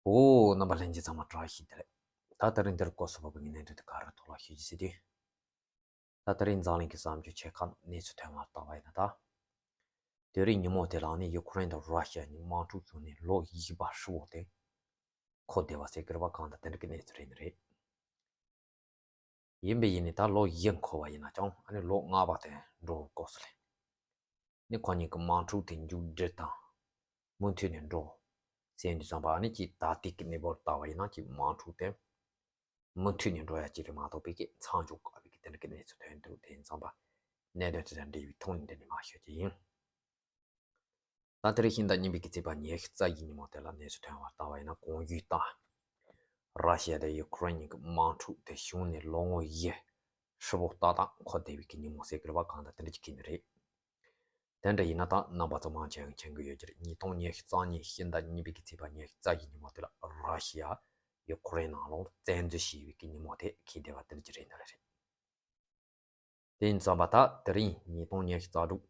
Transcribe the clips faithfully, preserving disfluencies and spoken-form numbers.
འོ། རྣམ་པ་ལྷན་རྒྱས་ཚང་མ་བཀྲ་ཤིས་བདེ་ལེགས། ད་དེ་རིང་འདིར་སྐོར་སུ་བབས་པའི་གནད་དོན་དེ་ག་རེ་ཐོག་ལ་ཞུ་རྒྱུ་ཟེར་དུས། ད་དེ་རིང་འཛམ་གླིང་གི་བསམ་བྱུང་ཆེ་ཁག་གནས་ཚུལ་ཐོན་པར་བལྟ་བ་ཡིན་ན། ད་དེ་རིང་ཉིན་མོ་དེ་ལ་ནི་ཡུ་ཁུ་རེན་དང་ར་ཤི་ཡ་གཉིས་དམག་འཁྲུག་བྱུང་ནས་ལོ་བཞི་པ་ཧྲིལ་པོ་དེ་འཁོར་བསྡད་པ་ཟེར་གི་རེད་པ། གང་ལྟར་དེ་འདྲ་གི་གནས་ཚུལ་རེད་ནི་རེད། ཡིན་པས་ཡིན་ནི་ད་ལོ་བཞི་འཁོར་བ་ཡིན་ན་ཅང་ཨ་ནི་ལོ་ལྔ་པ་དེ་འགྲོ་སྐབས་སུ་ལ། ནི་ཁོ་གཉིས་ཀྱི་དམག་འཁྲུག་དེ་མཇུག་སྒྲིལ་དང་མུ་མཐུད་ནས་འགྲོ་ཟེར་དུས་ཙམ་པ། ཨ་ནི་ཅིག་ད་ལྟའི་གི་གནས་བབ་ལྟ་བ་ཡིན་ན་ཅིག་དམག་འཁྲུག་དེ་མུ་མཐུད་ནས་འགྲོ་ཡ་ཅིག་རེད་མ་གཏོགས་པའི་གི་མཚམས་འཇོག་དཀའ་བའི་གི་དེ་འདྲ་གི་གནས་ཚུལ་ཐོན་འདུག་དེ་ཡིན་ཙམ་པ་གནད་དོན་དེ་དང་འབྲེལ་བའི་ཐོག་ནས་འདི་ནས་མར་ཤོད་ཀྱི་ཡིན། ད་དེ་རིང་ཕྱི་ཟླ་གཉིས་པའི་གི་ཚེས་པ་ཉི་ཤུ་རྩ་བཞི་ཉིན་མོ་དེ་ལ་གནས་ཚུལ་ཐོན་པར་བལྟ་བ་ཡིན་ན། གོང་ཞུས་ལྟར་ར་ཤི་ཡ་དང་ཡུ་ཁུ་རེན་གཉིས་ཀྱི་དམག་འཁྲུག་དེ་བྱུང་ནས་ལོ་ངོ་བཞི་ཧྲིལ་པོ་ཏག་ཏག་འཁོར་བསྡད་པའི་གི་ཉིན་མོ་ཟེར་གི་རེད་པ། གང་ལྟར་དེ་འདྲ་ཅིག་གི་ནི་རེད། དེ་འདྲ་ཡིན་ན་ད་རྣམ་པ་ཚོ་མང་ཆེ་བས་མཁྱེན་གི་ཡོད་ཀྱི་རེད། ཉིས་སྟོང་ཉི་ཤུ་རྩ་གཉིས་ཕྱི་ཟླ་གཉིས་པའི་གི་ཚེས་པ་ཉི་ཤུ་རྩ་བཞི་ཉིན་མོ་དེ་ལ་ར་ཤི་ཡ་ཡུ་ཁུ་རེན་ནང་ལོགས་བཙན་འཛུལ་བྱས་པའི་གི་ཉིན་མོ་དེ་འཁེལ་བསྡད་པ་དེ་འདྲ་ཅིག་རེད་ནི་རེད། དེ་ཡིན་ཙམ་པ་ད་དེ་རིང་ཉིས་སྟོང་ཉི་ཤུ་རྩ་དྲུག་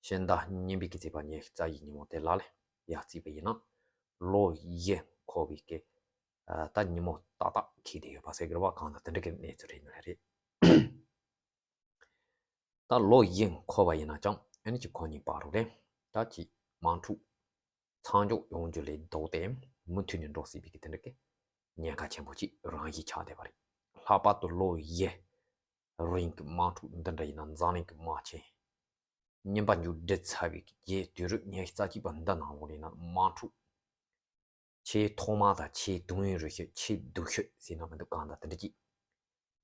ཕྱི་ཟླ་གཉིས་པའི་གི་ཚེས་པ་ཉི་ཤུ་རྩ་བཞི་ཉིན་མོ་དེ་ལ་ལ་ཡར་བརྩིས་པ་ཡིན་ན་ལོ་བཞི་འཁོར་བའི་གི་ཨ་ད་ཉིན་མོ་ཏག་ཏག་འཁེལ་བསྡད་ཡོད་པ་ཟེར་གི་རེད་པ། གང་ལྟར་དེ་འདྲ་གི་གནས་ཚུལ་རེད་ནི་རེད། ད་ལོ་བཞི་འཁོར་བ་ཡིན་ན་ཅང་ཨ་ནི་ཅིག་ཁོ་གཉིས་བར་དུ་རེད། ད་ཅིག་དམག་འཁྲུག་མཚམས་འཇོག་ཡོང་རྒྱུ་ལས་ལྡོག་སྟེ་མུ་མཐུད་ནས་འགྲོ་སྲིད་པའི་གི་དེ་འདྲ་གི་ཉེན་ཁ་ཆེན་པོ་ཅིག་རང་བཞིན་ཆགས་བསྡད་པ་རེད། ལྷག་པར་དུ་ལོ་བཞི་རིང་གི་དམག་འཁྲུག་འདི་འདྲ་ཡིན་ན་འཛམ་གླིང་གི་དམག་ཆེན་གཉིས་པ་མཇུག་སྒྲིལ་ཚར་བའི་གི་རྗེས་དུས་རབས་ཉི་ཤུ་རྩ་གཅིག་པ་འདི་ནང་ལོགས་ཡིན་ན་དམག་འཁྲུག་ཆེས་ཐོག་མ་དང་ཆེས་དུས་ཡུན་རིང་ཤོས་ཆེས་སྡུག་ཤོས་ཟེར་ན་མི་འདུག་གང་ལྟར་དེ་འདྲ་ཅིག་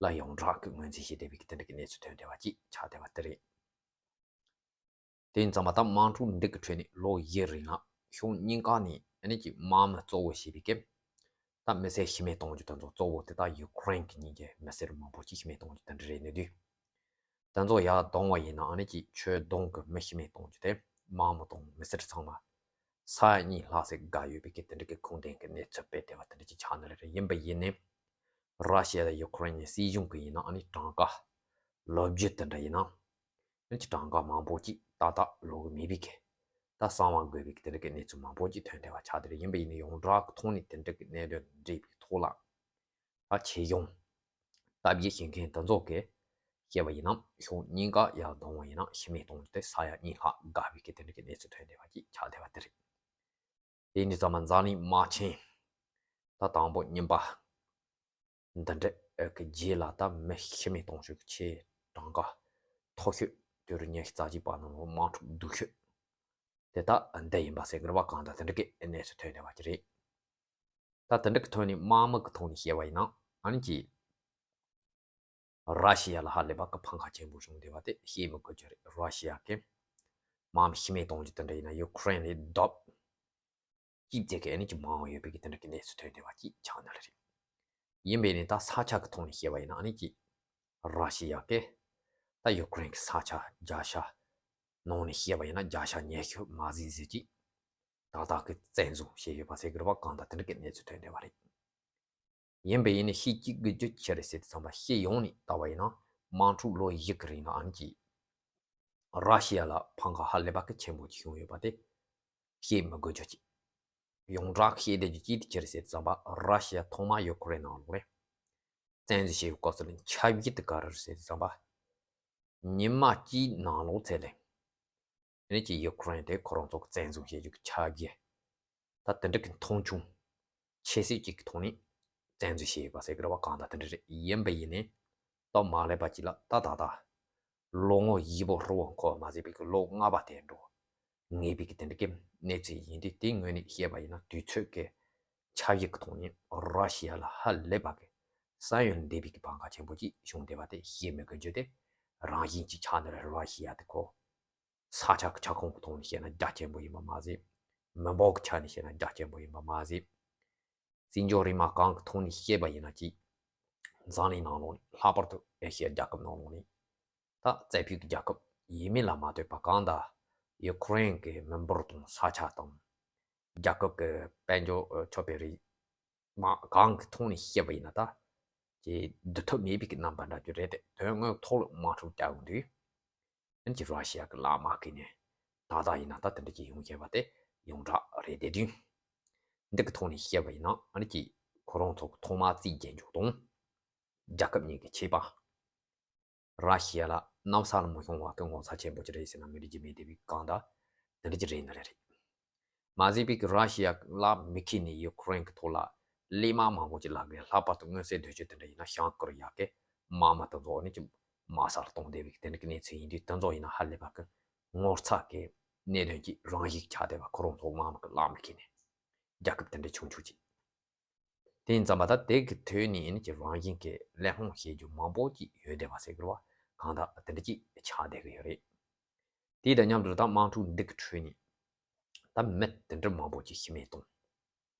ལ་ཡོངས་གྲགས་ཀྱི་ངོས་འཛིན་བྱེད་བསྡད་པའི་གི་དེ་འདྲ་གི་གནས་ཚུལ་ཐོན་བསྡད་པ་ཅིག་ཆགས་བསྡད་པ་དེ་རེད། དེ་ཡིན་ཙང་མ་ད་དམག་འཁྲུག་འདི་གི་ཁྲོད་ནས་ལོ་བཞི་རིང་ལ་ཕྱོགས་གཉིས་ཀ་ནས་ཨ་ནི་ཅིག་དམག་མི་གཙོ་བོ་བྱས་པའི་གི་ད་མི་སེར་ཤི་རྨས་གཏོང་རྒྱུ་དེ་ཚོ་གཙོ་བོ་དེ་ད་ཡུ་ཁུ་རེན་གྱི་གཉིས་ཀྱི་མི་སེར་མང་པོ་ཅིག་ཤི་རྨས་གཏོང་རྒྱུ་དེ་འདྲ་རེད་ནི་དུས། དེ་ཚོ་ཡར་བསྡོམས་པ་ཡིན་ན་ཨ་ནི་ཅིག་ཆོད་གདོང་གི་མི་ཤི་རྨས་གཏོང་རྒྱུ་དེ་དམག་མི་དང་མི་སེར་ཚང་མ་ས་ཡ་གཉིས་ལྷག་ཙམ་བརྒལ་ཡོད་པའི་གི་དེ་འདྲ་གི་ཁུངས་ལྡན་གི་གནས་ཚུལ་སྤེལ་བསྡད་པ་དེ་འདྲ་ཅིག་ཆགས་ནི་རེད། ཡིན་པ་ཡིན་ནའི་ར་ཤི་ཡ་དང་ཡུ་ཁུ་རེན་གཉིས་སྲིད་གཞུང་གི་ཡིན་ན་ཨ་ནི་གྲངས་ཀ་ལོ་རྒྱུས་དེ་འདྲ་ཡིན་ན། ཨ་ནི་ཅིག་གྲངས་ཀ་མང་པོ་ཅིག་ཏག་ཏག་ལོ་གི་མེད་པའི་གི་ད་གསང་བ་དགོས་པའི་གི་དེ་འདྲ་གི་གནས་ཚུལ་མང་པོ་ཅིག་ཐོན་བསྡད་པ་ཆགས་བསྡད་རེད། ཡིན་པ་ཡིན་ནའི་ཡོངས་གྲགས་ཀྱི་ཐོག་ནས་དེ་འདྲ་གི་གནད་དོན་འདྲེས་པའི་ཐོག་ལ། ད་ཆེད་གཞུང་ལྟ་བཤལ་བྱེད་མཁན་དེ་ཚོ་གིས་བཤད་པ་ཡིན་ན་ཕྱོགས་གཉིས་ཀ་ཡར་བསྡོམས་པ་ཡིན་ན་ཤི་རྨས་གཏོང་རྒྱུ་དེ་ས་ཡ་གཉིས་ལྷག་བརྒལ་བའི་གི་དེ་འདྲ་གི་གནས་ཚུལ་ཐོན་བསྡད་པ་ཅིག་ཆགས་བསྡད་པ་དེ་རེད། དེ་ཡིན་དུས་ཙམ་པ་འཛམ་གླིང་དམག་ཆེན་ད་དང་པོ་གཉིས་པ་འདི་འདྲ་གི་རྗེས་ལ་ད་མི་ཤི་རྨས་གཏོང་ཤོས་ཀྱི་ཆེས་གྲངས་ཀ་མཐོ་ཤོས་དུས་རབས་ཉི་ཤུ་རྩ་གཅིག་པ་ནང་ལོགས་དམག་འཁྲུག་སྡུག་ཤོས་དེ་ད་འདི་ཡིན་པ་ཟེར་གི་རེད་པ། གང་ལྟར་དེ་འདྲ་གི་གནས་ཚུལ་ཐོན་བསྡད་པ་ཅིག་རེད། ད་དེ་འདྲ་གི་ཐོག་ནས་དམག་མི་གི་ཐོག་ནས་བཤད་པ་ཡིན་ན་ཨ་ནི་ཅིག་ར་ཤི་ཡ་ལ་ཧ་ལས་པ་གི་ཕམ་ཁ་ཆེན་པོ་བྱུང་བསྡད་པ་དེ་བཤད་མི་དགོས་རྒྱུ་རེད། ར་ཤི་ཡ་གི་དམག་མི་ཤི་རྨས་གཏོང་རྒྱུ་དེ་འདྲ་ཡིན་ན་ཡུ་ཁུ་རེན་ལས་ལྡབ་གཅིག་ཙམ་གི་ཨ་ནི་ཅིག་མང་བ་ཡོད་པའི་གི་དེ་འདྲ་གི་གནས་ཚུལ་ཐོན་བསྡད་པ་ཅིག་ཆགས་ནི་རེད། ཡིན་པས་ནི་ད་ས་ཆ་གི་ཐོག་ནས་བཤད་པ་ཡིན་ན་ཨ་ནི་ཅིག་ར་ཤི་ཡ་གི་ད་ཡུ་ཁུ་རེན་གི་ས་ཆ་བརྒྱ་ཆ་ནང་ནས་བཤད་པ་ཡིན་ན་བརྒྱ་ཆ་ཉི་ཤུ་མ་ཟིན་ཟིན་ཅིག་ཏག་ཏག་གི་བཙན་བཟུང་བྱས་ཡོད་པ་ཟེར་གི་རེད་པ། གང་ལྟར་དེ་འདྲ་གི་གནས་ཚུལ་ཐོན་བསྡད་པ་རེད། ཡིན་པས་ཡིན་ནི་ཤེས་ཀྱི་དགོས་རྒྱུ་ཆེ་རེད་ཟེར་དུས་ཙམ་པ་སྤྱི་ཡོངས་ནས་ལྟ་བ་ཡིན་ན་དམག་འཁྲུག་ལོ་བཞི་གི་རིང་ལ་ཨ་ནི་ཅིག་ར་ཤི་ཡ་ལ་ཕམ་ཁ་ཧ་ལས་པ་གི་ཆེན་པོ་ཅིག་བྱུང་ཡོད་པ་དེ་བཤད་མི་དགོས་རྒྱུ་ཅིག་ཡོངས་གྲགས་བཤད་བསྡད་རྒྱུ་ཅིག་དེ་ཅི་རེད་ཟེར་དུས་ཙམ་པ་ར་ཤི་ཡ་ཐོག་མ་ཡུ་ཁུ་རེན་ནང་ལོགས་ལ་བཙན་འཛུལ་བྱས་ཡོད་སྐབས་སུ་ལ་ཆབ་སྲིད་དེ་ག་རེ་རེད་ཟེར་དུས་ཙམ་པ། ཉི་མ་གཅིག་ནང་ལོགས་ཚད་ལས། ཨ་ནི་ཅིག་ཡུ་ཁུ་རེན་དེ་ཁོ་རང་ཚོ་བཙན་བཟུང་བྱེད་རྒྱུ་གི་ཆ་རྒྱུ། ད་དེ་འདྲ་གི་མཐོང་ཆུང་ཆེ་སྲིད་ཅིག་གི་ཐོག་ནས་བཙན་འཛུལ་བྱས་ཡོད་པ་ཟེར་གི་རེད་པ། གང་ལྟར་དེ་འདྲ་རེད། ཡིན་པ་ཡིན་ནའི་ད་མ་སླེབས་པ་ཅིག་ལ་ད་ད་ད་ལོ་ངོ་བཞི་པོ་ཧྲིལ་པོ་འཁོར་མ་ཟིན་པའི་གི་ལོ་ལྔ་པ་དེ་འགྲོ་ངེས་པའི་གི་དེ་འདྲ་གི་གནས་ཚུལ་ཡིན་དུས། དེའི་ངོས་ནས་བཤད་པ་ཡིན་ན་དུས་ཚོད་ཀྱི་ཆ་ཡིག་གི་ཐོག་ནས་ར་ཤི་ཡ་ལ་ཧ་ལས་པ་གི་ས་ཡོམ་འདས་པའི་གི་ཕམ་ཁ་ཆེན་པོ་ཅིག་བྱུང་བསྡད་པ་དེ་བཤད་མི་དགོས་རྒྱུ་དེ་རང་བཞིན་གྱིས་ཆགས་ནི་རེད། ར་ཤི་ཡ་དེ་ཁོ་ས་ཆ་གི་ཁྱབ་ཁོངས་ཀྱི་ཐོག་ནས་བཤད་ན་རྒྱ་ཆེན་པོ་ཡིན་པ་མ་ཟད། མི་འབོར་གྱི་ཆ་ནས་བཤད་ན་རྒྱ་ཆེན་པོ་ཡིན་པ་མ་ཟད། བཙན་བྱོལ་རིག་དམག་སྒང་གི་ཐོག་ནས་བཤད་པ་ཡིན་ན་ཅིག་འཛམ་གླིང་ནང་ལོགས་ནས་ལྷག་པར་དུ་ཨེ་ཤི་ཡ་རྒྱལ་ཁབ་ནང་ལོགས་ནས་ད་རྩེ་ཕུད་ཀྱི་རྒྱལ་ཁབ་ཡིན་མིན་ལ་མ་ལྟོས་པ་གང་ལྟར་ཡུ་ཁུ་རེན་གྱི་མི་འབོར་དང་ས་ཆ་དང་རྒྱལ་ཁབ་ཀྱི་དཔལ་འབྱོར་ཆོག་པའི་རིག་དམག་སྒང་གི་ཐོག་ནས་བཤད་པ་ཡིན་ན་ད་ཅིག་བསྡུ་ཐབས་མེད་པའི་གི་རྣམ་པ་འདྲ་རྒྱུ་རེད་དེ། དོན་དངོས་ཐོག་ལ་དམག་འཁྲུག་རྒྱག་ཡོང་དུས། ཨ་ནི་ཅིག་ར་ཤི་ཡ་གི་ལག་དམག་གིས་ནི་ད་ལྟ་ཡིན་ན་ད་དེ་འདྲ་ཅིག་ཡོང་བཞིན་པ་དེ་ཡོངས་གྲགས་རེད་དེ་དུས། འདི་གི་ཐོག་ནས་བཤད་པ་ཡིན་ན་ཨ་ནི་ཀྱི་ཁོ་རང་ཚོ་ཐོག་མ་རྩིས་རྒྱག་རྒྱུ་དང་། རྒྱལ་ཁབ་གཉིས་ཀྱི་ཆད་པ། ར་ཤི་ཡ་ལ་གནམ་ས་ལ་མི་ཤོང་བ་གི་ངོ་ཚ་ཆེན་པོ་ཅིག་རེད་ཟེར་ན་མི་འགྲིག་རྒྱུ་མེད་དེ་བའི་གང་ལྟར་དེ་འདྲ་ཅིག་རེད་ནི་རེད། མ་ཟད་པའི་གི་ར་ཤི་ཡ་ལ་མི་ཁེལ་ནས་ཡུ་ཁུ་རེན་གི་ཐོག་ལ་གླས་དམག་མང་པོ་ཅིག་ལ་གི་ལྷག་པར་དུ་མངོན་གསལ་དོད་ཅིག་དེ་འདྲ་ཡིན་ན་བྱང་ཀོ་རི་ཡ་གི་དམག་མི་དེ་ཚོ་ནི་ཅིག་དམག་སར་གཏོང་བསྡད་པའི་དེ་འདྲ་གི་གནས་ཚུལ་ཡིན་དུས་དེ་ཚོ་ཡིན་ན་ཧ་ལས་པ་གི་ངོ་ཚ་གི་གནད་དོན་གྱི་རང་བཞིན་ཆགས་བསྡད་པ། ཁོ་རང་ཚོ་དམག་མི་གི་ལ་མི་ཁེལ་ནས་རྒྱལ་ཁབ་དེ་འདྲ་ཆུང་ཆུང་ཅིག་དེ་ཡིན་ཙང་མ་ད་དེ་གི་ཐོག་ནས་ཨ་ནི་ཀྱི་རང་བཞིན་གྱི་གླེང་སློང་བྱེད་རྒྱུ་མང་པོ་ཅིག་ཡོད་བསྡད་པ་ཟེར་དགོས་རེད་བ། གང་ལྟར་དེ་འདྲ་ཅིག་ཆགས་བསྡད་ཀྱི་ཡོད་རེད། དེ་དང་མཉམ་དུ་ད་དམག་འཁྲུག་འདི་གི་ཁྲོད་ནས་ད་མི་དེ་འདྲ་མང་པོ་ཅིག་ཤི་རྨས་བཏང་།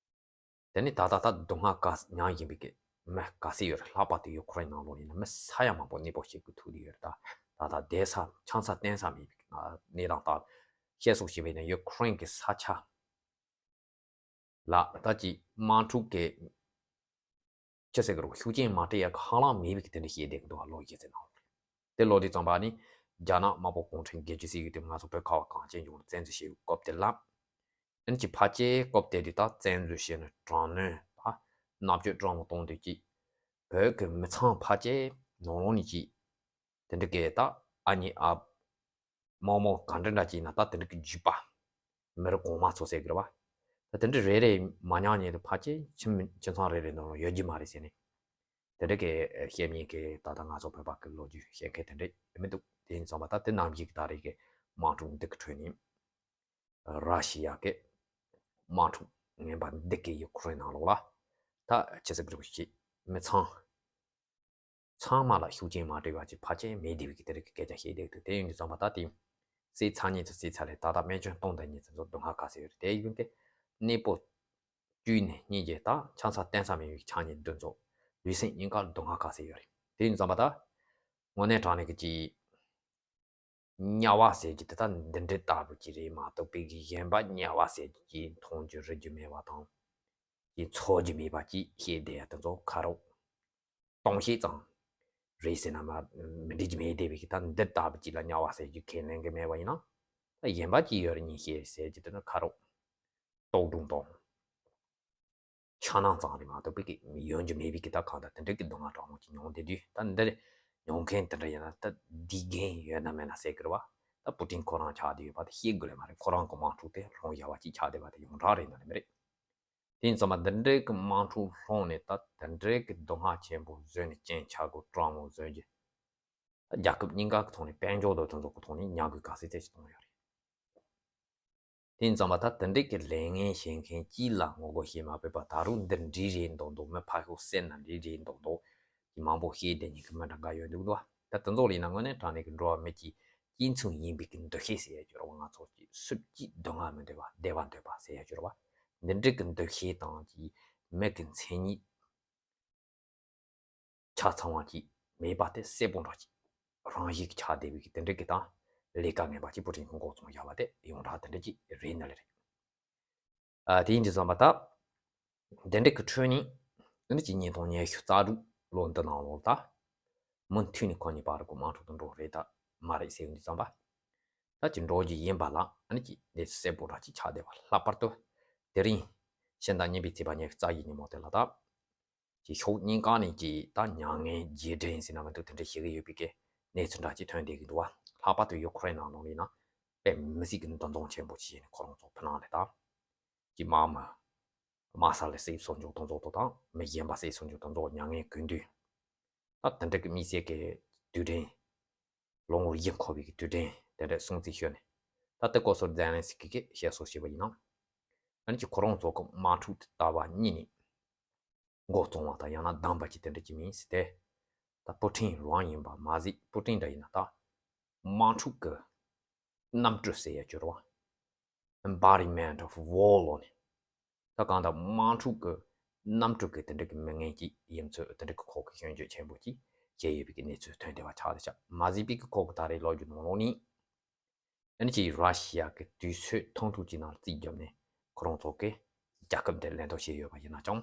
དེ་ནས་ད་ལྟ་ད་སྡུག་བསྔལ་ག་མྱངས་བཞིན་པའི་གི་མི་ག་ཚོད་ཡོད་རེད། ལྷག་པར་དུ་ཡུ་ཁུ་རེན་ནང་ལོགས་ཡིན་ན་མི་ས་ཡ་མང་པོ་གནས་སྤོ་བྱེད་དགོས་ཐུག་བསྡད་ཡོད་རེད། ད་ད་ལྟ་བསྡད་ས་ཆང་ས་བསྟེན་ས་མེད་པའི་གནས་སྟངས། ད་བཤད་སྲོལ་ཞིག་བྱས་ན་ཡུ་ཁུ་རེན་གྱི་ས་ཆ་ལ་ད་ཅི་དམག་འཁྲུག་གི་ཅི་ཟེར་གི་རོ། ཤུགས་རྐྱེན་མ་སྤྲད་ཡ་གི་ཧ་ལམ་མེད་པའི་གི་དེ་འདྲ་བཤད་བསྡད་གི་འདུག་ལོ་རྒྱུས་ཟེར་ནའང་རེད། དེ་ལོ་དེ་ཙམ་པ་ནི་རྒྱ་ནག་དམར་པོ་གུང་ཁྲན་སྒེར་གྱི་སྲིད་ཡུལ་དེ་ང་ཚོ་བོད་ཁ་བ་གངས་ཅན་ལྗོངས་ལ་བཙན་འཛུལ་བྱས་ཡོད་སྐབས་དེ་ལ། ཨ་ནི་ཅི་ཕལ་ཆེར་སྐབས་དེ་དུས་ད་བཙན་འཛུལ་བྱས་ནས་དྲག་གནོན་ད་མནར་གཅོད་དྲག་མོ་གཏོང་དུས་ཀྱི་བོད་ཀྱི་མི་ཚང་ཕལ་ཆེར་ནང་ལོགས་ནས་ཀྱི་དེ་འདྲ་གི་ད་ཨ་ནི་ཨ་མོག་མོག་ག་འདྲ་འདྲ་ཅིག་ཡིན་ན་ད་དེ་འདྲ་གི་རྒྱུད་པ་མི་རབས་གོང་མ་ཚོ་ཟེར་གི་རེད་བ། ད་དེ་འདྲ་རེ་རེ་མ་ཉམས་ཉེ་དུ་ཕལ་ཆེར་ཁྱིམ་ཁྱིམ་ཚང་རེ་རེ་ནང་ལ་ཡོད་རྒྱུ་མ་རེད་ཟེར་ནས། དེ་འདྲ་གི་བཤད་མཁན་གི་ད་ལྟ་ང་ཚོ་བོད་པ་གི་ལོ་རྒྱུས་བཤད་མཁན་དེ་འདྲ་མི་འདུག་དེ་ཡིན་ཙང་མ་ད་དེ་ནམ་ཞིག་ད་རེས་གི་དམག་འཁྲུག་འདི་གི་ཁྲོད་ནས་ར་ཤི་ཡ་གི་དམག་འཁྲུག་ངན་པ་འདི་གི་ཡུ་ཁུ་རེན་ནང་ལོགས་ལ་ད་ཆི་ཟེར་གི་རེད། མི་ཚང་ཚང་མ་ལ་ཤུགས་རྐྱེན་མ་སྤྲད་པ་ཅིག་ཕལ་ཆེར་མེད་བསྡད་པའི་གི་དེ་རིགས་ཀྱི་སྐད་ཆ་བཤད་བསྡད་འདུག་དེ་ཡིན་དུས་ཙམ་པ་ད་དེ་བསད་ཚར་མཁན་ཚོ་བསད་ཚར་རེད། ད་ལྟ་རྨས་སྐྱོན་གཏོང་བསྡད་མཁན་ཚོ་སྡུག་བསྔལ་ག་ཚོད་ཡོད་རེད། དེ་ཡིན་གི་གནས་སྤོ་བཅུག་ནས་སྙིང་རྗེ་ད་ཆང་ས་བསྟེན་ས་མེད་པའི་ཆ་ཉེས་འདི་ཚོ་ལུས་སེམས་གཉིས་ཀ་ལ་སྡུག་བསྔལ་ག་ཚོད་ཡོད་རེད། དེ་ཡིན་དུས་ཙམ་པ་ད་དངོས་གནས་དྲང་གནས་ཀྱི་ཅིག་དམྱལ་བ་ཟེར་རྒྱུ་དེ་ད་འདི་འདྲའི་ལྟ་བུ་ཅིག་རེད་མ་གཏོགས་པའི་གི་གཞན་པ་དམྱལ་བ་ཟེར་རྒྱུ་ཅིག་མཐོང་རྒྱུ་རིག་རྒྱུ་མེད་པ་དང་། ཅིག་ཚོར་རྒྱུ་མེད་པ་ཅིག་བཤད་བསྡད་ཡ་དེ་ཚོ་ཁ་རོག་སྟོང་བཤད་ཙམ་རེད་ཟེར་ན་མ་མི་འགྲིག་རྒྱུ་མེད་བསྡད་པའི་གི་ད་འདི་ལྟ་བུ་ཅིག་ལ་དམྱལ་བ་ཟེར་རྒྱུ་ཁས་ལེན་གི་མེད་པ་ཡིན་ན། ད་གཞན་པ་ཅིག་ཡོད་རེད་ཉིན་ཤས་ཟེར་རྒྱུ་དེ་ནི་ཁ་རོག་རྟོག་སྒྲུང་དང་། ཆགས་སྣང་ཙམ་རེད་མ་གཏོགས་པའི་གི་ཡོང་རྒྱུ་མེད་པའི་གི་ད་གང་ལྟར་དེ་འདྲ་གི་སྡུག་བསྔལ་དྲག་མོ་ཅིག་མྱོང་བསྡད་དུས། ད་འདིར་མྱོང་མཁན་དེ་འདྲ་ཡིན་ན་ད་འདི་འགན་ཡོད་ན་མེད་ན་ཟེར་གི་རེད་བ། ད་པུ་ཏིན་ཁོ་རང་ཆགས་བསྡད་ཡོད་པ་དེ་ཤེས་དགོས་ལེ་མ་རེད། ཁོ་རང་གི་དམག་འཁྲུག་དེ་སློང་བཞག་པ་ཅིག་ཆགས་བསྡད་པ་དེ་ཡོངས་གྲགས་རེད་འདོད་ནི་མི་རེད། དེ་ཡིན་ཙང་མ་འདི་འདྲའི་གི་དམག་འཁྲུག་སློང་ནས་ད་དེ་འདྲའི་གི་སྡུག་བསྔལ་ཆེན་པོ་བཟོས་ནས་རྐྱེན་ཆག་སྒོ་དྲག་མོ་བཟོས་རྒྱུ། རྒྱལ་ཁབ་གཉིས་ཀ་གི་ཐོག་ནས་དཔལ་འབྱོར་དང་དེ་ཚོ་གི་ཐོག་ནས་ཉམས་རྒུད་ག་ཚད་ཚད་ཅིག་བཏང་ཡོད་རེད། དེ་ཡིན་ཙང་མ་ད་དེ་འདྲའི་གི་ལས་ངན་བྱེད་མཁན་གཅིག་ལ་ངོ་རྒོལ་བྱེད་མ་ཕོད་པ། ད་རུང་འདི་འདྲ་རེད་མདོག་མདོག་མི་ཕར་ཞོག་ཟེར་ན་འདི་འདྲ་རེད་མདོག་མདོག་གི་མང་པོ་བཤད་བསྡད་མཁན་གི་མི་འདྲ་འགའ་ཡོད་འདུག་འདུག་ད་དེ་ཚོ་ལ་ཡིན་ན་དངོས་གནས་དྲང་གནས་གི་འགྲོ་བ་མི་གཅིག་གཅིག་མཚུངས་ཡིན་པའི་གི་འདུ་ཤེས་ཟེར་ཡ་ཅིག་ཡོད་རེད་བ། ང་ཚོ་གཅིག་སུ་གཅིག་སྡུག་བསྔལ་མི་འདོད་པ་བདེ་བ་འདོད་པ་ཟེར་ཡ་ཅིག་ཡོད་རེད་བ། འདི་འདྲའི་གི་འདུ་ཤེས་དང་གཅིག་མི་གི་མཚན་ཉིད་ཆ་ཚང་བ་ཅིག་མེད་པ་དེ་གསལ་པོ་འདྲ་ཅིག་རང་བཞིན་གྱི་ཆགས་བསྡད་པའི་གི་དེ་འདྲའི་གི་དང་ལས་ཀ་ངན་པ་ཅིག་པུ་ཏིན་གྱིས་འགོ་བཙུགས་བཞག་པ་དེ་ཡོངས་གྲགས་དེ་འདྲ་ཅིག་རེད་ནི་ལེ་རེད། ཨ་དེ་ཡིན་དུས་ཙམ་པ་ད་དེ་འདྲའི་གི་ཁྲོད་ནས་ཨ་ནི་ཅིག་ཉིས་སྟོང་ཉི་ཤུ་རྩ་དྲུག་ལོ་འདི་ནང་ལོགས་ད་མུ་མཐུད་ནས་ཁོ་གཉིས་བར་གི་དམག་འཁྲུག་དེ་འགྲོ་རེད་ད་མ་རེད་ཟེར་ཡོང་དུས་ཙམ་པ། ད་ཅིག་འགྲོ་རྒྱུ་ཡིན་པ་ལ་ཨ་ནི་ཅིག་གནས་ཚུལ་གསལ་པོ་འདྲ་ཅིག་ཆགས་བསྡད་པ། ལྷག་པར་དུ་དེ་རིང་ཕྱི་ཟླ་གཉིས་པའི་ཚེས་པ་ཉི་ཤུ་རྩ་བཞི་ཉིན་མོ་དེ་ལ་ད་ཅིག་ཕྱོགས་གཉིས་ཀ་ནས་ཅིག་ད་མྱ་ངན་རྗེས་དྲན་ཟེར་ན་མི་འདུག་དེ་འདྲ་བྱེད་ཀྱི་ཡོད་པའི་གི་གནས་ཚུལ་འདྲ་ཅིག་ཐོན་བསྡད་ཀྱི་འདུག་བ། ལྷག་པར་དུ་ཡུ་ཁུ་རེན་ནང་ལོགས་ཡིན་ན་དཔེ་མི་སྲིད་ཀྱི་འདུ་འཛོམས་ཆེན་པོ་ཅིག་བྱས་ནས་ཁོ་རང་ཚོ་ཕུ་ནང་ལ་ད་ཅིག་དམག་མི་དམག་ས་ལ་བསད་གསོད་འཇོག་དེ་ཚོ་དང་མི་གཞན་པ་བསད་གསོད་འཇོག་དེ་ཚོ་མྱ་ངན་གུས་འདུད། ད་དེ་འདྲ་གི་དམིགས་བསལ་གྱི་དུས་དྲན། ལོ་ངོ་བཞི་འཁོར་བའི་གི་དུས་དྲན་དེ་འདྲ་སྲུང་བརྩི་ཞུས་ནས། ད་ལྟ་སྐོར་སོ་ཛེ་ལན་སི་ཀི་གིས་བཤད་སྲོལ་བྱས་པ་ཡིན་ན། ཨ་ནི་ཅིག་ཁོ་རང་ཚོ་གི་དམག་འཁྲུག་དེ་ལྟ་བ་གཉིས་ནས་འགོ་བཙུགས་པ་དང་ཡང་ན་བདམས་པ་ཅིག་དེ་འདྲ་ཅིག་མིན་ཟེར་ཏེ། ད་པུ་ཏིན་རང་ཡིན་པ་མ་ཟད་པུ་ཏིན་འདྲ་ཡིན་ན་ད་དམག་འཁྲུག་གི་གནམ་གྲུ་ཟེར་ཡ་ཅིག་ཡོད་རེད་བ། Embodiment of War ལོ་ནས། ད་གང་ལྟར་དམག་འཁྲུག་གི་གནམ་གྲུ་གི་དེ་འདྲ་གི་མི་ངན་གྱི་ཡིན་ཚུལ་དེ་འདྲ་གི་ཁོག་གི་སྐྱོན་བརྗོད་ཆེན་པོ་ཅིག་བྱས་ཡོད་པའི་གི་གནས་ཚུལ་ཐོན་བསྡད་པ་ཆགས་བསྡད་ཤག་མ་ཟད་པའི་གི་ཁོག་གི་ད་རེས་ལོ་རྒྱུས་ནང་ལོགས་ནས། ཨ་ནི་ཅིག་ར་ཤི་ཡ་གི་དུས་ཚོད་ཐུང་ཐུང་ཅིག་ནང་རྩིས་བརྒྱབ་ནས་ཁོ་རང་ཚོ་གི་རྒྱལ་ཁབ་འདིར་ལན་ཐོག་བྱས་ཡོད་པ་ཡིན་ན་ཅང་།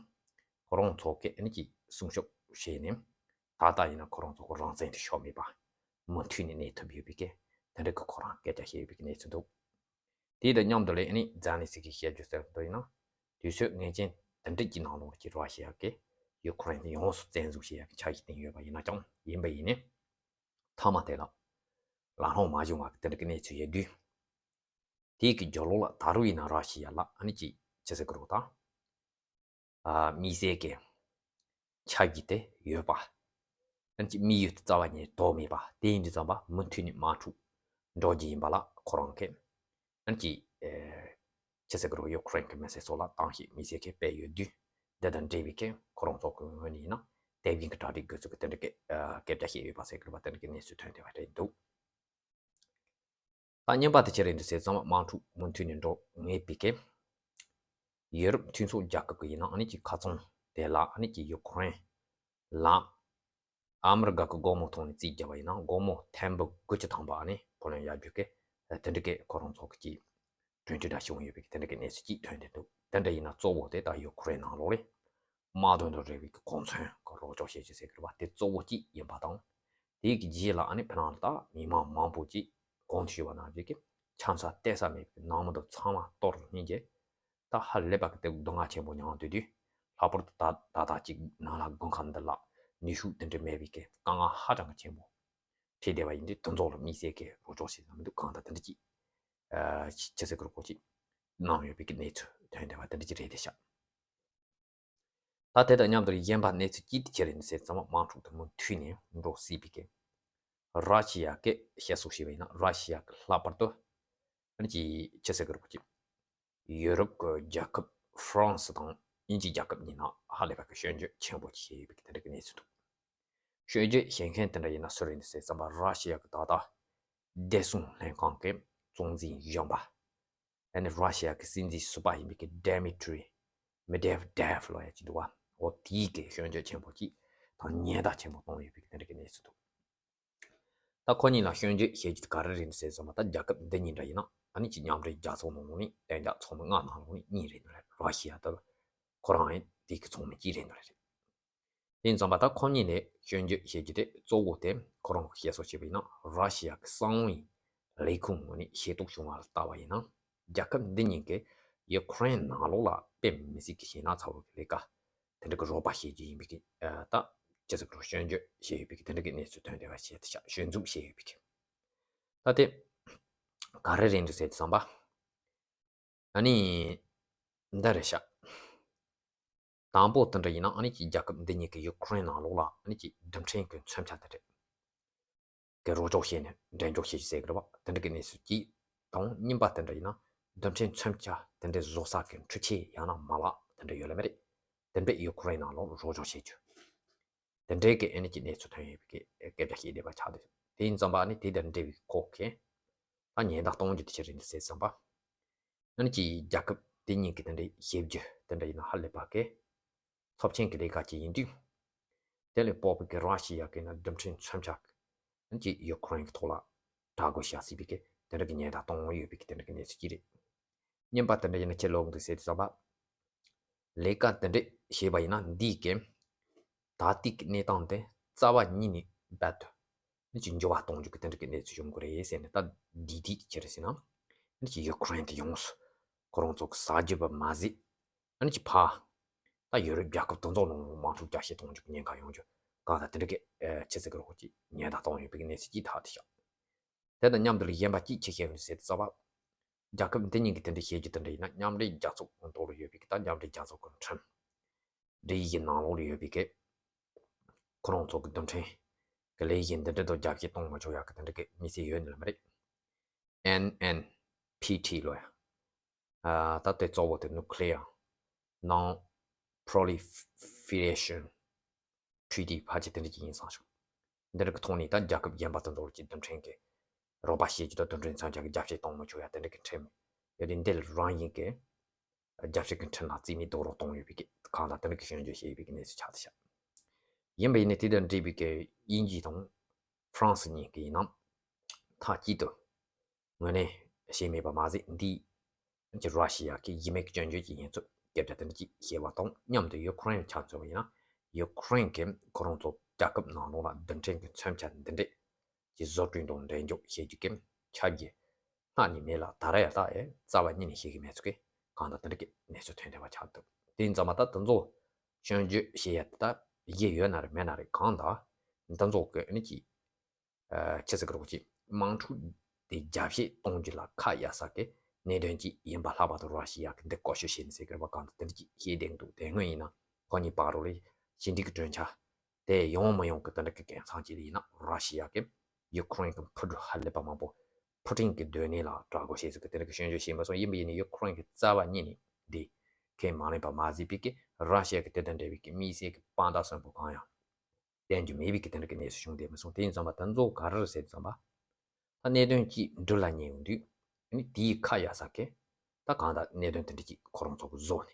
ཁོ་རང་ཚོ་གི་ཨ་ནི་ཅིག་སྲུང་སྐྱོབ་བྱས་ནས་ད་ལྟ་ཡིན་ན་ཁོ་རང་ཚོ་གི་རང་བཙན་དེ་ཤོར་མེད་པ་མུ་མཐུད་ནས་གནས་ཐུབ་ཡོད་པའི་གི་དེ་འདྲ་གི་ཁོ་རང་སྐད་ཆ་བཤད་ཡོད་པའི་གི་གནས་ཚུལ་འདུག་དེ་དང་མཉམ་དུ་ལས་ཨ་ནི་ཛེ་ལན་སི་ཀིས་བཤད་རྒྱུ་ཟེར་བ་འདི་ཡིན་ན། དུས་ཚོད་ངེས་ཅན་དེ་འདྲ་གྱི་ནང་ལོགས་ཀྱི་ར་ཤི་ཡ་གིས་ཡུ་ཁུ་རེན་དེ་ཡོངས་སུ་བཙན་འཛུལ་བྱེད་ཡག་གི་འཆར་གཞི་བཏིང་ཡོད་པ་ཡིན་ན་ཀྱང་། ཡིན་པ་ཡིན་ནའི་མཐའ་མ་དེ་ལ་ལམ་ལྷོང་མ་བྱུང་བ་གི་དེ་འདྲ་གི་གནས་ཚུལ་ཡོད་དུས། དེའི་གི་རྒྱབ་ལོགས་ལ་ད་རུང་ཡིན་ན་ར་ཤི་ཡ་ལ་ཨ་ནི་ཅིག་ཅི་ཟེར་གི་རེད་ད། ཨ། དམིགས་བསལ་གྱི་འཆར་གཞི་དེ་ཡོད་པ། ཨ་ནི་ཅིག་དམིགས་ཡུལ་དེ་རྩ་བ་ཉིད་དོར་མེད་པ། དེ་ཡིན་དུས་ཙམ་པ་མུ་མཐུད་ནས་དམག་འཁྲུག་འགྲོ་རྒྱུ་ཡིན་པ་ལ་ཁོ་རང་གིས་ཨ་ནི་ཅིག་ཨེ། ཅི་ཟེར་གི་རེད། ཡུ་ཁུ་རེན་གྱི་མི་སེར་ཚོ་ལ་གཏམ་བཤད་དམིགས་བསལ་གྱི་སྤེལ་ཡོད་དུས། འདི་དང་འབྲེལ་བའི་གི་ཁོ་རང་ཚོ་གི་ངོས་ནས་ཡིན་ན་དེ་བཞིན་གྱི་གྲ་སྒྲིག་དགོས་ཚུལ་གྱི་དེ་འདྲ་གི་ཨ། སྐད་ཆ་བཤད་ཡོད་པ་ཟེར་གི་རེད་པ། དེ་འདྲ་གི་གནས་ཚུལ་ཐོན་བསྡད་པ་རེད་འདུག། ད་བརྙན་པར་དེ་ཆེ་རེད་འདུག་ཟེར་ཙམ་པ་དམག་འཁྲུག་མུ་མཐུད་ནས་འགྲོ་ངེས་པའི་གི་ཡུ་རོབ་མཐུན་ཚོགས་རྒྱལ་ཁབ་ཀྱི་ཡིན་ན་ཨ་ནི་ཅིག་ཁ་ཚོན་དེ་ལ་ཨ་ནི་ཅིག་ཡུ་ཁུ་རེན་ལ་ཨ་མི་རི་ཀ་གི་སྒོར་མོ་ཐོག་ནས་རྩིས་བརྒྱབ་པ་ཡིན་ན་སྒོར་མོ་ཐེར་འབུམ་དགུ་བཅུ་ཐམ་པ་ཨ་ནི་ཕོ་ལོན་གཡར་རྒྱུ་གི་དེ་འདྲ་གི་ཁོ་རང་ཚོ་གི་ཅིག་གྲོས་མཐུན་འདྲ་བྱུང་ཡོད་པའི་གི་དེ་འདྲ་གི་གནས་ཚུལ་ཅིག་ཐོན་བསྡད་འདུག། དེ་འདྲ་ཡིན་ན་གཙོ་བོ་དེ་ད་ཡུ་ཁུ་རེན་ནང་ལོགས་ལ་དམག་དོན་དང་འབྲེལ་བའི་གི་གོ་མཚོན་གྱི་རོགས་སྐྱོར་བྱེད་རྒྱུ་ཟེར་གི་རེད་པ། དེ་གཙོ་བོ་གཅིག་ཡིན་པ་དང་། དེའི་གི་རྗེས་ལ་ཨ་ནི་ཕ་ནང་ལ་ད་མི་མང་མང་པོ་ཅིག་གོང་དུ་ཞུས་པ་ནང་བཞིན་གྱི་འཆམ་ས་བལྟ་ས་མེད་པའི་ནང་མི་དེ་ཚང་མ་གཏོར་ཉིན་གྱི་ད་ཧ་ལས་པ་གི་དེ་སྡུག་བསྔལ་ཆེན་པོ་མྱངས་སྡོད་དུས། ལྷག་པར་དུ་ད་ད་ལྟ་ཅིག་ནང་ལ་དགུན་ཁ་འདི་ལ་ནུས་ཤུགས་དེ་འདྲ་མེད་པའི་གི་དཀའ་ངལ་ཧ་ཅང་གི་ཆེན་པོ་འཕྲད་བསྡད་པ་ཡིན་དུས། དེ་ཚོ་ལ་དམིགས་བསལ་གྱི་རོགས་སྐྱོར་བྱེད་ས་མི་འདུག། གང་ལྟར་དེ་འདྲ་ཅིག་ཨ། ཅི་ཟེར་གི་རེད། ཁོ་ཅིག་གནང་ཡོད་པའི་གི་གནས་ཚུལ་ཐོན་བསྡད་པ་དེ་འདྲ་ཅིག་རེད་བསྡད་ཤག། ད་དེ་དང་མཉམ་དུ་གཞན་པ་གནས་ཚུལ་གཅིག་དེ་ཆེ་རེད་འདུག་ཟེར་ཙམ་པ་དམག་འཁྲུག་དེ་མུ་མཐུད་ནས་འགྲོ་སྲིད་པའི་གི་ར་ཤི་ཡ་གི་བཤད་སྲོལ་བྱས་པ་ཡིན་ན། ར་ཤི་ཡ་གི་ལྷག་པར་དུ་ཨ་ནི་ཅིག་ཅི་ཟེར་གི་རེད། ཁོ་ཅིག་ཡུ་རོབ་ཀྱི་རྒྱལ་ཁབ་ཧྥ་རན་སི་དང་དབྱིན་ཇིའི་རྒྱལ་ཁབ་གཉིས་ནང་ཧ་ལས་པ་གི་སྐྱོན་བརྗོད་ཆེན་པོ་ཅིག་བྱས་ཡོད་པའི་གི་དེ་འདྲ་གི་གནས་ཚུལ་འདུག། སྐྱོན་བརྗོད་བྱེད་མཁན་དེ་འདྲ་ཡིན་ན་སུ་རེད་འདུག་ཟེར་ཙམ་པ་ར་ཤི་ཡ་གི་ད་ལྟ་བདེ་སྲུང་ལྷན་ཁང་གི་གཙོ་འཛིན་གཞོན་པ། ཨ་ནི་ར་ཤི་ཡ་གི་སྲིད་འཛིན་ཟུར་པ་ཡིན་པའི་གི་ཌི་མི་ཏྲི་མེ་དབེ་ཌེབ་ལབ་ཡ་ཅིག་འདུག་པ། འོ་དེའི་གི་སྐྱོན་བརྗོད་ཆེན་པོ་ཅིག་དང་ཉེན་བརྡ་ཆེན་པོ་གཏོང་ཡོད་པའི་གི་དེ་འདྲ་གི་གནས་ཚུལ་འདུག། ད་ཁོ་གཉིས་ལ་སྐྱོན་བརྗོད་བྱེད་རྒྱུ་དེ་ག་རེ་རེད་འདུག་ཟེར་ཙམ་པ། ད་རྒྱལ་ཁབ་འདི་གཉིས་འདྲ་ཡིན་ན་ཨ་ནི་ཅིག་མཉམ་འབྲེལ་རྒྱལ་ཚོགས་ནང་ལོགས་ནས་གཏན་འཇགས་ཚོགས་མི་ལྔ་ནང་ལོགས་ནས་གཉིས་རེད་འདུག་རེད། ར་ཤི་ཡ་དང་ཁོ་རང་ཡང་དེ་གི་ཚོགས་མི་གཅིག་རེད་འདུག་རེད། དེ་ཡིན་ཙམ་པ་ད་ཁོ་གཉིས་ནས་སྐྱོན་བརྗོད་བྱེད་རྒྱུ་དེ་གཙོ་བོ་དེ་ཁོ་རང་གི་བཤད་སྲོལ་བྱས་པ་ཡིན་ན། ར་ཤི་ཡ་གི་གསང་བའི་ལས་ཁུངས་ངོས་ནས་ཤེས་རྟོགས་བྱུང་བ་ལ་ལྟ་བ་ཡིན་ན། རྒྱལ་ཁབ་འདི་གཉིས་ཀྱིས་ཡུ་ཁུ་རེན་ནང་ལོགས་ལ་དཔེ་མི་སྲིད་ཀྱི་ཞེད་སྣང་ཚ་བོ་གི་ལས་ཀ་དེ་འདྲ་གི་རོགས་པ་བྱེད་རྒྱུ་ཡིན་པའི་གི་ཨ། ད་ཅི་ཟེར་གི་རེད། སྐྱོན་བརྗོད་བྱས་ཡོད་པའི་གི་དེ་འདྲ་གི་གནས་ཚུལ་ཐོན་བསྡད་པ་བྱས་ཏེ་ཤག། སྐྱོན་འཛུགས་བྱས་ཡོད་པའི་གི། ད་དེ་ག་རེ་རེད་འདུག་ཟེར་དུས་ཙམ་པ། ཨ་ནི་འདི་རེད་ཤག། དང་པོ་དེ་འདྲ་ཡིན་ན་ཨ་ནི་ཅིག་རྒྱལ་ཁབ་འདི་གཉིས་ཀྱིས་ཡུ་ཁུ་རེན་ནང་ལོགས་ལ་ཨ་ནི་ཅིག་རྡུལ་ཕྲན་གྱི་མཚོན་ཆ་དེ་འདྲ་གི་རོགས་སྐྱོར་བྱས་ནས་འགྲན་སྐྱོར་བྱེད་རྒྱུ་ཟེར་གི་རེད་པ། དེ་འདྲ་གི་གནས་ཚུལ་གཅིག་དང་། གཉིས་པ་དེ་འདྲ་ཡིན་ན་རྡུལ་ཕྲན་མཚོན་ཆ་དེ་འདྲ་བཟོ་ས་གི་འཕྲུལ་ཆས་ཡང་ན་མ་ལག་དེ་འདྲ་ཡོད་ལ་མ་རེད། དེ་འདྲ་ཡུ་ཁུ་རེན་ནང་ལོགས་རོགས་སྐྱོར་བྱེད་རྒྱུ། དེ་འདྲའི་གི་ཨ་ནི་ཅིག་གནས་ཚུལ་ཐོན་ཡོད་པའི་གི་སྐད་ཆ་བཤད་བསྡད་པ་ཆགས་འདུག། དེ་ཡིན་ཙམ་པ་ཨ་ནི་དེ་དང་འབྲེལ་བའི་ཁོ་གིས་ད་ཉེན་བརྡ་གཏོང་རྒྱུ་དེ་ཆི་རེད་འདུག་ཟེར་ཙམ་པ། ཨ་ནི་ཅིག་རྒྱལ་ཁབ་དེ་གཉིས་ཀྱི་དེ་འདྲའི་བྱེད་རྒྱུ་དེ་འདྲ་ཡིན་ན་ཧ་ལས་པ་གི་ཚབས་ཆེན་གྱི་ལས་ཀ་ཅིག་ཡིན་དུས། དེ་ལས་སྤོག་པའི་གི་ར་ཤི་ཡ་གི་ན་རྡུལ་ཕྲན་མཚོན་ཆ་ཨ་ནི་ཅིག་ཡུ་ཁུ་རེན་གྱི་ཐོག་ལ་དྲག་རྒོལ་བྱ་སྲིད་པའི་གི་དེ་འདྲ་གི་ཉེན་བརྡ་གཏོང་ཡོད་པའི་གི་དེ་འདྲ་གི་གནས་ཚུལ་ཅིག་རེད། གཉིས་པ་དེ་འདྲ་ཡིན་ན་ཆི་ལབ་འདུག་ཟེར་དུས་ཙམ་པ། ལས་ཀ་དེ་འདྲ་བྱས་པ་ཡིན་ན་འདིའི་གི་ད་ལྟའི་གི་གནས་སྟངས་དེ་རྩ་བ་ཉིད་ནས་རྦད་དེ་ནི་ཅིག་འགྱུར་བ་གཏོང་རྒྱུ་གི་དེ་འདྲ་གི་གནས་ཚུལ་ཡོང་གི་རེད་ཟེར་ནས། ད་འདི་དུས་ཀྱི་ཆི་རེད་ཟེར་ན། ནི་ཅིག་ཡུ་ཁུ་རེན་དེ་ཡོངས་སུ་ཁོ་རང་ཚོ་གི་ཟ་རྒྱུ་བ་མ་ཟད། ནི་ཅིག་ཕ་ད་ཡུ་རོབ་རྒྱལ་ཁབ་དེ་ཚོ་ནང་དམག་འཁྲུག་རྒྱག་བྱེད་གཏོང་རྒྱུ་གི་ཉེན་ཁ་ཡོང་རྒྱུ་གང་ལྟར་དེ་འདྲ་གི་ཨེ་ཆི་ཟེར་གི་རེད། ཁོ་ཅིག་ཉེན་བརྡ་གཏོང་ཡོད་པའི་གི་གནས་ཚུལ་ཅིག་ཐག་དེ་ཤག། དེ་དང་མཉམ་དུ་ལ་གཞན་པ་གཅིག་ཆེ་ཤོས་ཟེར་དུས་ཙམ་པ། རྒྱལ་ཁབ་འདི་གཉིས་ཀྱི་དེ་འདྲའི་བྱེད་རྒྱུ་དེ་འདྲ་ཡིན་ན་མཉམ་འབྲེལ་རྒྱལ་ཚོགས་ཁོངས་གཏོགས་ལ་ཡོད་པའི་གི་ད་མཉམ་འབྲེལ་རྒྱལ་ཚོགས་ཀྱི་ཁྲིམས་སྒྲིག་གཞི་ནང་ལོགས་ལ་ཡོད་པའི་གི་ཁོ་རང་ཚོ་གི་རྡུལ་ཕྲན་གི་ལས་གཞི་འདི་འདྲ་དང་རྒྱབ་བཤིག་གཏོང་མ་ཆོག་ཡག་གི་དེ་འདྲ་གི་དམིགས་བསལ་ཡོད་ནི་ལ་མ་རེད། ཨེན་ཨེན་པི་ཊི་ལོ་ཡ། ཨ། ད་ལྟའི་གཙོ་བོ་དེ་Nuclear Non Proliferation Treaty ཕལ་ཆེར་དེ་འདྲ་ཅིག་ཡིན་བསམ་བྱུང་། འདི་འདྲ་གི་ཐོག་ནས་ད་རྒྱལ་ཁབ་གཞན་པ་དང་འདྲ་བོ་ཅིག་རྡུལ་ཕྲན་གྱི་རོགས་པ་བྱེད་རྒྱུ་དང་རྡུལ་ཕྲན་མཚོན་ཆ་གི་རྒྱབ་བཤིག་གཏོང་མི་ཆོག་ཡ་དེ་འདྲ་གི་ཁྲིམས་ཡོད་དེ། འདི་ལ་རང་བཞིན་གྱི་རྒྱབ་བཤིག་གི་ཁྲིམས་ལ་རྩིས་མེད་རྡོག་རོལ་གཏོང་ཡོད་པའི་གི་གང་ལྟར་དེ་འདྲ་གི་སྐྱོན་བརྗོད་བྱས་ཡོད་པའི་གི་གནས་ཚུལ་ཆགས་བསྡད་ཤག། ཡིན་པ་ཡིན་ནའི་དེ་དང་འབྲེལ་བའི་གི་དབྱིན་ཇི་དང་ཧྥ་རན་སི་གཉིས་ཀྱིས་ཡིན་ནམ་མཐའ་གཅིག་ཏུ་ངོས་ནས་བྱས་མེད་པ་མ་ཟད། འདིའི་ཀྱི་ར་ཤི་ཡ་གི་གཞི་མེད་ཀྱི་སྐྱོན་བརྗོད་ཀྱི་ཡིན་ཚུལ་སྐད་ཆ་དེ་འདྲ་ཅིག་བཤད་པ་དང་མཉམ་དུ་ཡུ་ཁུ་རེན་ཆ་མཚོན་པ་ཡིན་ན། ཡུ་ཁུ་རེན་གྱིས་ཁོ་རང་ཚོ་རྒྱལ་ཁབ་ནང་ལོགས་ལ་རྡུལ་ཕྲན་གྱི་མཚོན་ཆ་འདི་འདྲས་ཀྱི་བཟོ་སྐྲུན་དང་འགྲན་རྒྱག་བྱེད་རྒྱུ་གི་འཆར་གཞི་སྔར་ནས་མེད་ལ་ད་རེས་ཡ་ད་ཨེ་རྩ་བ་ཉིད་ནས་བྱེད་ཀྱི་མེད་ཚུལ་གྱི་ གང་ལྟར་དེ་འདྲ་གི་གནས་ཚུལ་ཐོན་བསྡད་པ་ཆགས་འདུག་དེ་ཡིན་ཙང་མ་ད་དེ་ཚོ་སྐྱོན་བརྗོད་བྱེད་ཡ་དེ་ད་ཡེ་ཡོད་ན་རེད་མེད་ན་རེད་གང་ལྟར་འདི་ཚོ་གི་ཨ་ནི་ཅིག་ཨ་ཅི་ཟེར་གི་རེད་ཅིག་དམག་འཁྲུག་དེ་རྒྱ་བསྐྱེད་གཏོང་རྒྱུ་ལ་ཁ་གཡར་ས་གི་གནད་དོན་ཅིག་ཡིན་པ་ལྷག་པར་དུ་ར་ཤི་ཡ་གི་འདི་བཀོལ་སྤྱོད་བྱེད་ནི་ཟེར་གི་རེད་པ། གང་ལྟར་དེ་འདྲ་ཅིག་བཤད་བསྡད་འདུག་དེ་སྔོན་ཡིན་ན་ཁོ་གཉིས་བར་རུ་ལས་ཕྱི་འབྲེལ་གྱི་གྲོས་འཆར་དེ་ཡོང་མི་ཡོང་གི་དེ་འདྲ་གི་གང་ཚང་ཅིག་ལ་ཡིན་ན་ར་ཤི་ཡ་གི་ཡུ་ཁུ་རེན་གྱི་འཕུར་གྲུ་ཧ་ལས་པ་མང་པོ་ཕུ་ཊིན་གྱི་སྡོད་གནས་ལ་དྲག་རྒོལ་བྱེད་ཟེར་གི་དེ་འདྲ་གི་སྐྱོན་བརྗོད་བྱས་མ་སོང་། ཡིན་པ་ཡིན་ནའི་ཡུ་ཁུ་རེན་གྱི་རྩ་བ་ཉིད་ནས་འདི་ཁས་མ་ལེན་པ་མ་ཟད་པའི་གི་ར་ཤི་ཡ་གི་དེ་དང་འབྲེལ་བའི་གི་དམིགས་བསལ་གྱི་དཔང་རྟགས་གསོན་པོ་གང་ཡང་བསྟན་རྒྱུ་མེད་པའི་གི་དེ་འདྲ་གི་གནས་ཚུལ་བྱུང་བསྡད་མ་སོང་། དེ་ཡིན་ཙང་མ་དེ་ཚོ་ག་རེ་རེད་ཟེར་ཙང་མ་ད་གནད་དོན་གཅིག་འབྲུ་ལ་ཉེ་ཡོང་དུས་ཨ་ནི་དེའི་ཁ་གཡར་ས་གི་ད་གང་ལྟར་གནད་དོན་དེ་འདྲ་གཅིག་ཁོ་རང་ཚོ་གི་བཟོ་ནས་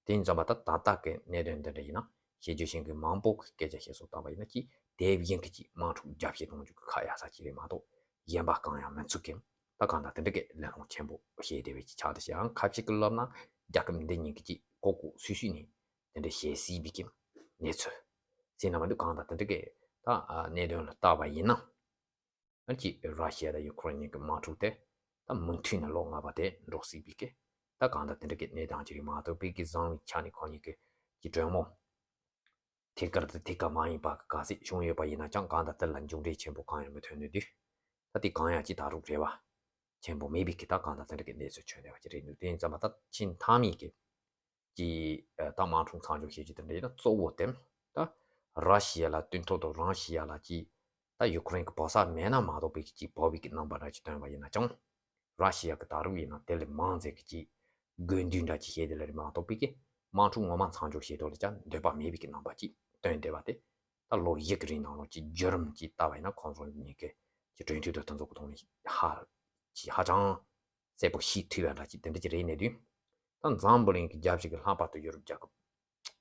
དེ་ཡིན་ཙང་མ་ད་ད་ལྟ་གི་གནད་དོན་དེ་འདྲ་ཡིན་ན་བཤད་རྒྱུ་ཤེས་མཁན་མང་པོ་གི་སྐད་ཆ་བཤད་སོགས་བཏང་བ་ཡིན་ན་གཅིག་དེ་བཞིན་གི་གཅིག་དམག་འཁྲུག་རྒྱ་བསྐྱེད་གཏོང་རྒྱུ་གི་ཁ་གཡར་ས་གཅིག་རེད་མ་གཏོགས་གཞན་པ་གང་ཡང་མི་ཚུགས་གི་ད་གང་ལྟར་དེ་འདྲ་གི་གླེང་སློང་ཆེན་པོ་བཤད་བསྡད་པའི་གི་ཆགས་འདུག་ཞེ་ཡང་ཁ་ཅིག་གི་ལབ་ན་རྒྱལ་ཁབ་འདི་གཉིས་ཀྱི་གཅིག་ལྐོག་ལྐོག་སུད་སུད་ནས་དེ་འདྲ་བཤད་སྲིད་པའི་གི་གནས་ཚུལ་ཟེར་ན་མ་འདུག་གང་ལྟར་དེ་འདྲ་གི་ད་གནད་དོན་ལ་བལྟས་པ་ཡིན་ན། ཨ་ཅིག་ར་ཤི་ཡ་དང་ཡུ་ཁུ་རེན་གཉིས་ཀྱི་དམག་འཁྲུག་དེ་ད་མུ་མཐུད་ནས་ལོ་ལྔ་པ་དེ་འགྲོ་སྲིད་པའི་གི་ད་གང་ལྟར་དེ་འདྲ་གི་གནས་སྟངས་ཅིག་རེད་མ་གཏོགས་པའི་གི་བཟང་བའི་ཆ་ནས་ཁོ་གཉིས་ཀྱི་གི་གྲོས་མོལ་ཐད་ཀར་དང་ཐད་ཀར་མ་ཡིན་པ་གི་ག་ཚད་བྱུང་ཡོད་པ་ཡིན་ན་ཅང་གང་ལྟར་དེ་ལ་མཇུག་འབྲས་ཆེན་པོ་གང་ཡང་མི་ཐོན་ནས་དུས་ད་དེ་གང་ཡང་ཅི་ད་རུང་རེ་བ་ཆེན་པོ་མེད་པའི་གི་ད་གང་ལྟར་དེ་འདྲ་གི་གནས་ཚུལ་བྱུང་བསྡད་པ་ཅིག་རེད་འདུག་དེ་ཡིན་ཙང་མ་ད་ཕྱི་མཐའ་མའི་གི་ཀྱི་ད་དམག་འཁྲུག་མཚམས་འཇོག་བྱེད་རྒྱུ་དེ་འདྲ་ཡིན་ན་གཙོ་བོ་དེ་ད་ར་ཤི་ཡ་ལ་མདུན་ཐོག་ཏུ་རང་ཤི་ཡ་ལ་ཀྱི་ད་ཡུ་ཁུ་རེན་གྱི་བོད་ས་མེད་ན་མ་གཏོགས་པའི་ཀྱི་བོད་པའི་ཀྱི་རྣམ་པ་འདྲ་ཅིག་སྟོན་པ་ཡིན་ན་ཅང་ར་ཤི་ཡ་གི་ད་རུང་ཡིན་ན་དེ་ལས་མང་ཚད་ཀྱི་ཀྱི་དགོས་འདུན་འདྲ་ཅིག་བཤད་དེ་ལ་རེད་མ་གཏོགས་པའི་ཀྱི་དམག་འཁྲུག་ངོ་མ་མཚམས་འཇོག་བྱེད་དོ་ལ་ཅང་འདོད་པ་མེད་པའི་ཀྱི་རྣམ་པ་ཅིག་སྟོན་བསྡད་པ་དེ་ད་ལོ་བཞི་གི་རིང་ནང་ལོགས་ཀྱི་བརྒྱུད་རིམ་ཅིག་ལྟ་བ་ཡིན་ན་ཁོང་ཚོ་གཉིས་ཀྱི་ཀྱི་གྲོས་མཐུན་དུ་དེ་ཚོ་གི་ཐོག་ནས་ཧ་ཅི་ཧ་ཅང་གསལ་པོ་ཤེས་ཐུབ་པ་འདྲ་ཅིག་དེ་འདྲ་ཅིག་རེད་ནས་དུས། ད་འཛམ་བུ་གླིང་གི་རྒྱལ་སྤྱི་གི་ལྷག་པར་དུ་ཡུ་རོབ་རྒྱལ་ཁབ་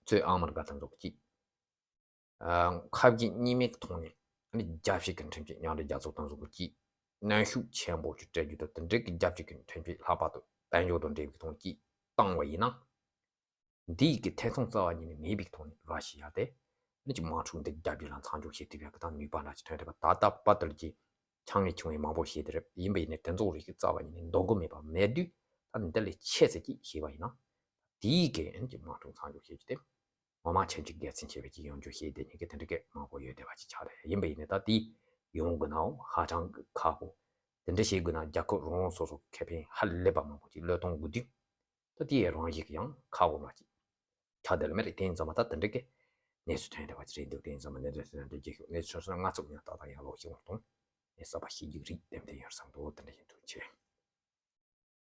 གཙོས་ཨ་མི་རི་ཀ་དང་འཛོགས་ཀྱིས་ཁ་གྱེས་གཉིས་མེད་ཀྱི་ཐོག་ནས་ཨ་ནི་རྒྱལ་སྤྱི་གི་ཁྲིམས་གཅོད་མཉམ་འབྲེལ་རྒྱལ་ཚོགས་དང་འཛོགས་ཀྱིས་གནོན་ཤུགས་ཆེན་པོ་ཞིག་སྤྲད་རྒྱུ་དང་དེ་འབྲེལ་གྱི་རྒྱལ་སྤྱི་གི་ཁྲིམས་གཅོད་ལྷག་པར་དུ་དཔལ་འབྱོར་དང་འབྲེལ་བའི་ཐོག་ནས་ཀྱིས་བཏང་བ་ཡིན་ན། འདི་ཡི་གི་ཐེ་ཚོམ་རྩ་བ་ཉིད་ནས་མེད་པའི་ཐོག་ནས་ར་ཤི་ཡ་དེ་ནི་ཅིག་དམག་འཁྲུག་འདི་རྒྱལ་སྤྱི་ལ་མཚམས་འཇོག་བྱེད་ཐུབ་ཡག་གི་ད་ནུས་པ་འདྲ་ཅིག་ཐོན་ཐུབ་པ་ད་ལྟ་བར་དུ་ལ་ཅིག་ཆ་ངེས་ཆུང་ངེས་མང་པོ་བཤད་དེ་རེད། ཡིན་པ་ཡིན་ནའི་དེ་ཚོ་རིགས་ཀྱི་རྩ་བ་ཉིད་ནས་འདང་གི་མེད་པ་མེད་དུས་ད་འདི་ལས་ཆེ་ཟེར་གྱིས་ཤེས་པ་ཡིན་ན། དེའི་གི་ཨ་ནི་ཅིག་དམག་འཁྲུག་མཚམས་འཇོག་བྱེད་རྒྱུ་དེ་ངོ་མ་ཆེན་གྱི་དགེ་མཚན་ཆེ་བའི་ཅིག་ཡོང་རྒྱུ་ཤེས་དེ་ཉིད་ཀྱི་དེ་འདྲ་གི་མང་པོ་ཡོད་བསྡད་པ་ཅིག་ཆགས་རེད། ཡིན་པ་ཡིན་ནའི་ད་དེ་ཡོང་དགོས་ནའང་ཧ་ཅང་གི་ཁག་པོ། དེ་འདྲ་བྱེད་དགོས་ན་རྒྱལ་ཁབ་རང་རང་སོ་སོ་ཁེ་ཕན་ཧ་ལས་པ་མང་པོ་ཅིག་བློས་གཏོང་དགོས་དུས། ད་དེའི་རང་བཞིན་གྱི་ཡང་ཁག་པོ་འདྲ་ཅིག་ཆགས་བསྡད་ལ་མེད་རེད། དེ་ཡིན་ཙང་མ་ད་དེ་འདྲ་གི་གནས་ཚུལ་ཐོན་བསྡད་པ་ཅིག་རེད་འདུག་དེ་ཡིན་ཙང་མ་གནས་ཚུལ་ཐོན་བསྡད་རྒྱུ་ཤོག་གནས་ཚུལ་སོ་སོ་ང་ཚོ་ཡང་ཏག་ཏག་ཡར་ལོག་ཤེས་པར་གཏོང་། ངས་གསར་པ་ཤེས་རྒྱུ་རིགས་ཏན་ཏན་ཡོད་བསམ་འདུག་དེ་འདྲ་ཡིན་འདུག་ཆེ།